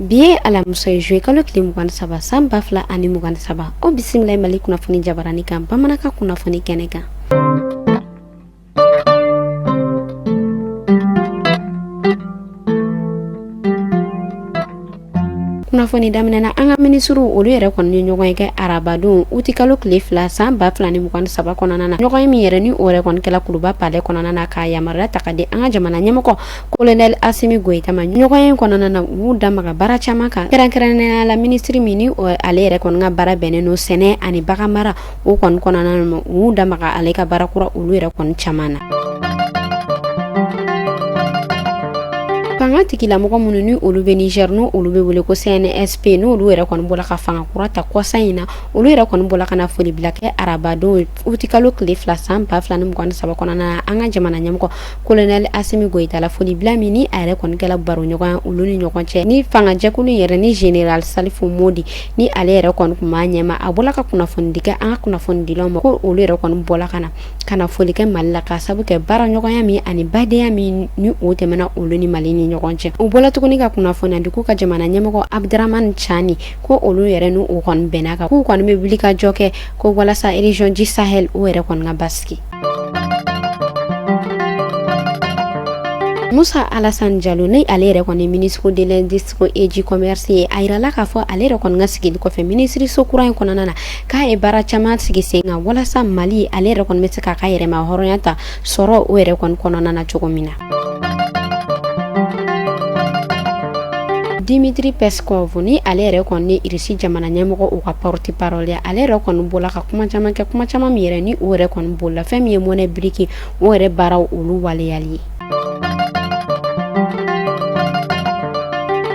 Bi ye alamisa ye, juillet kalo tile 23 san 2023. Aw bisimila Mali kunnafoni jabarani kan, bamanankan kunnafoni kɛnɛ kan. Kunnafoni daminɛna, an ka minisiriw olu yɛrɛ kɔni ye ɲɔgɔn ye kɛ arabadon utikalo tile 2 san 2023 kɔnɔna na. Ɲɔgɔn ye min yɛrɛ ni o yɛrɛ kɔni kɛla Kuluba palais kɔnɔna na, k'a yamaruya ta ka di an ka jamana ɲɛmɔgɔ Colonel Asimi Goyita ma. Ɲɔgɔn ye kɔnɔna na, u y'u da maga baara caman kan, kɛrɛnkɛrɛnnenya la minisiri min ni ale yɛrɛ kɔni ka baara bɛnnen don sɛnɛ ani bagan mara o kɔni kɔnɔna na, u y'u da maga ale ka baara kura olu yɛrɛ kɔni caman na. Fanga tigilamɔgɔ minnu ni olu bɛ Niger, n'o olu bɛ wele ko CNSP, n'olu yɛrɛ kɔni bɔra ka fanga kura ta kɔsa in na, olu yɛrɛ kɔni bɔra ka na foli bila kɛ arabadon utikalo tile 2 san 2023 kɔnɔna na an ka jamana ɲɛmɔgɔ Colonel Asimi Goyita la. Foli bila min ni a yɛrɛ kɔni kɛla baroɲɔgɔnya olu ni ɲɔgɔn cɛ ni fangajɛkulu yɛrɛ ni Général Salifu Modi ni ale yɛrɛ kɔni tun b'a ɲɛma, a bɔla ka kunnafonidi kɛ an ka kunnafonidilaw ma ko olu yɛrɛ kɔni bɔla ka na foli kɛ Mali la k'a sabu kɛ baaraɲɔgɔnya min ani badenya min ni o tɛmɛna olu ni Mali ni ɲɔgɔn cɛ. U bɔla tuguni ka kunnafoniya di k'u ka jamana ɲɛmɔgɔ Abdramane Tiani ko olu yɛrɛ n'u kɔni bɛnna kan k'u kɔni bɛ wuli ka jɔ kɛ ko walasa région du Sahel o yɛrɛ kɔni ka basigi. Musa Alassane Jalo, ni ale yɛrɛ kɔni ministre de l'industrie et du commerce ye, a yirala k'a fɔ ale yɛrɛ kɔni ka sigili kɔfɛ minisiriso kura in kɔnɔna na, k'a ye baara caman sigi sen kan walasa Mali ale yɛrɛ kɔni bɛ se k'a ka yɛrɛma hɔrɔnya ta sɔrɔ o yɛrɛ kɔni kɔnɔna na cogo min na. Dimitri Peskov, ni ale yɛrɛ kɔni ni Irisi jamana ɲɛmɔgɔ u ka porte parole ye, ale yɛrɛ kɔni bɔla ka kuma caman kɛ, kuma caman min yɛrɛ ni o yɛrɛ kɔni bolila fɛn min ye monnaie BRICS o yɛrɛ baaraw olu waleyali ye.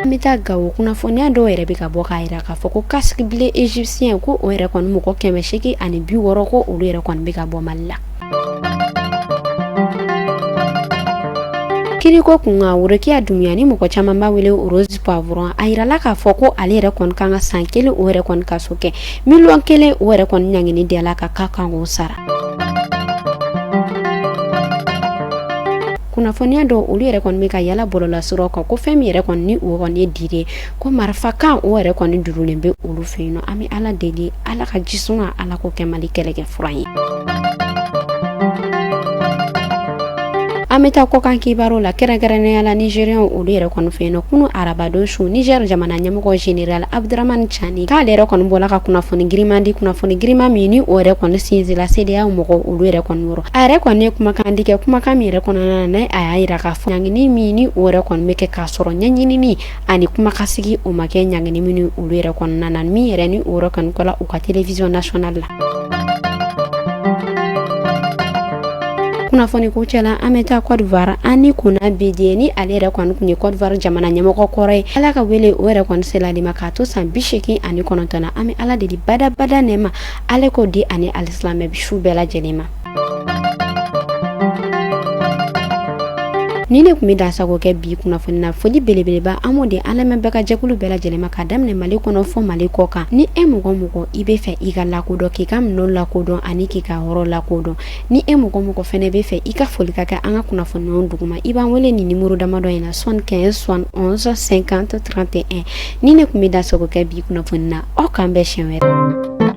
An bɛ taa Gawo, kunnafoniya dɔw yɛrɛ bɛ ka bɔ k'a jira k'a fɔ ko casque bleu égyptien ko o yɛrɛ kɔni mɔgɔ 860, ko olu yɛrɛ kɔni bɛ ka bɔ Mali la. Kiriko kunkan, Worokiya Dunbiya ni mɔgɔ caman b'a wele Rose Poivron, a yirala k'a fɔ ko ale yɛrɛ kɔni kan ka san 1 o yɛrɛ kɔni kaso kɛ, miliyɔn 1 o yɛrɛ kɔni ɲangini dala kan k'a kan k'o sara. Kunnafoniya dɔw olu yɛrɛ kɔni bɛ ka yala bɔlɔlɔsiraw kan ko fɛn min yɛrɛ kɔni ni o kɔni ye diri ye, ko marifakan o yɛrɛ kɔni durulen bɛ olu fɛ yen nɔ. An bɛ Ala deli, Ala ka jisuma, Ala k'o kɛ Mali kɛlɛkɛ fura ye. An bɛ taa kɔkan kibaru la, kɛrɛnkɛrɛnnenya la Nigériens olu yɛrɛ kɔni fɛ yen nɔ. Kunu arabadon su, Niger jamana ɲɛmɔgɔ Général Abdramane Tiani k'ale yɛrɛ kɔni bɔla ka kunnafoni giriman di, kunnafoni giriman min ni o yɛrɛ kɔni sinsinla CEDEAO mɔgɔw olu yɛrɛ kɔni yɔrɔ. A yɛrɛ kɔni ye kumakan di kɛ, kumakan min yɛrɛ kɔnɔna na a y'a yira k'a fɔ ɲangini min ni o yɛrɛ kɔni bɛ kɛ k'a sɔrɔ ɲɛɲinini ani kumakasigi o ma kɛ, ɲangini minnu olu yɛrɛ kɔnɔna na min yɛrɛ ni o yɛrɛ kɔni kɛla u ka télévision nationale la. Kunnafoni kuncɛ la, an bɛ taa Côte d'Ivoire. Ani Konan Bédié, ni ale yɛrɛ kɔni tun ye Côte d'Ivoire jamana ɲɛmɔgɔ kɔrɔ ye, Ala ka wele o yɛrɛ kɔni sela ale ma k'a to san 89 na. An bɛ Ala deli badabada nɛɛma, Ala k'o di ani alisilamɛ su bɛɛ lajɛlen ma. Ni ne tun bɛ dansago kɛ bi kunnafoni na. Foli belebeleba an b'o di an lamɛnbaa ka jɛkulu bɛɛ lajɛlen ma, ka daminɛ Mali kɔnɔ fɔ Mali kɔ kan. Ni e mɔgɔ mɔgɔ i bɛ fɛ i ka lakodɔn, k'i ka minɛn lakodɔn ani k'i ka yɔrɔ lakodɔn, ni e mɔgɔ mɔgɔ fɛnɛ bɛ fɛ i ka foli ka kɛ an ka kunnafoniw duguma, i b'an wele nin nimoro damadɔ in na: 75 71 50 31. Ni ne tun bɛ dansago kɛ bi kunnafoni na, aw k'an bɛn siɲɛ wɛrɛ.